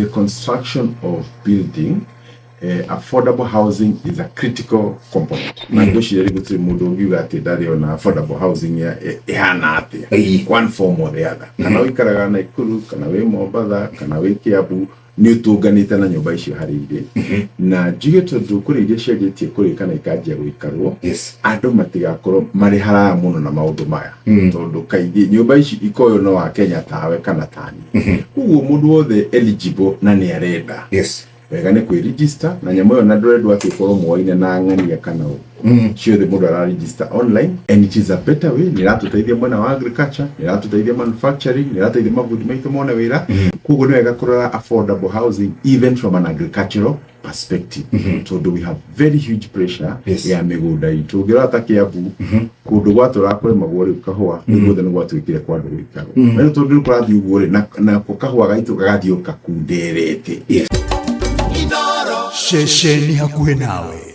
the construction of building affordable housing is a critical component. Na ngwĩciria rĩu gũtirĩ mũndũ ũngiuga atĩ ndarĩ ona affordable housing ĩhana atĩa, one form or the other. Kana ũikaraga Naikuru, kana wĩ Mombatha, kana wĩ Kiambu, nĩ ũtũnganĩte na nyũmba icio harĩ irĩ. Na njuge tondũ kũrĩ iria cianjĩtie kũrĩka na ikanjia gũikarwo, andũ matigakorwo marĩ haraya mũno na maũndũ maya, tondũ kaingĩ nyũmba ici ikoywo no wa Kenya tawe kana tani. Koguo mũndũ wothe eligible na nĩ arenda, wega nĩ kwĩ-register na nyamũ ĩyo, na ndũrendwo atĩ ũkorwo mwoine na ng'ania kana ũ ciothe. Mũndũ ara register online and it is a better way. Nĩ ĩratũteithia mwena wa agriculture, nĩ ĩratũteithia manufacturing, nĩ ĩrateithia mabundi maitũ mone wĩra. Koguo nĩ wega kũrora affordable housing even from an agricultural perspective, tondũ we have very huge pressure ya mĩgũnda itũ. Ũngĩrora ta Kiambu, kũndũ gwatũraga kũrĩmagwo rĩu kahũa, rĩu guothe nĩ gwatuĩkire kwa andũ gũikarwo. Na rĩu tondũ rĩu kũrathiĩ ũguo rĩ, nako kahũa gaitũ gagathiĩ kakunderete. Ceceni hakuhĩ nawe.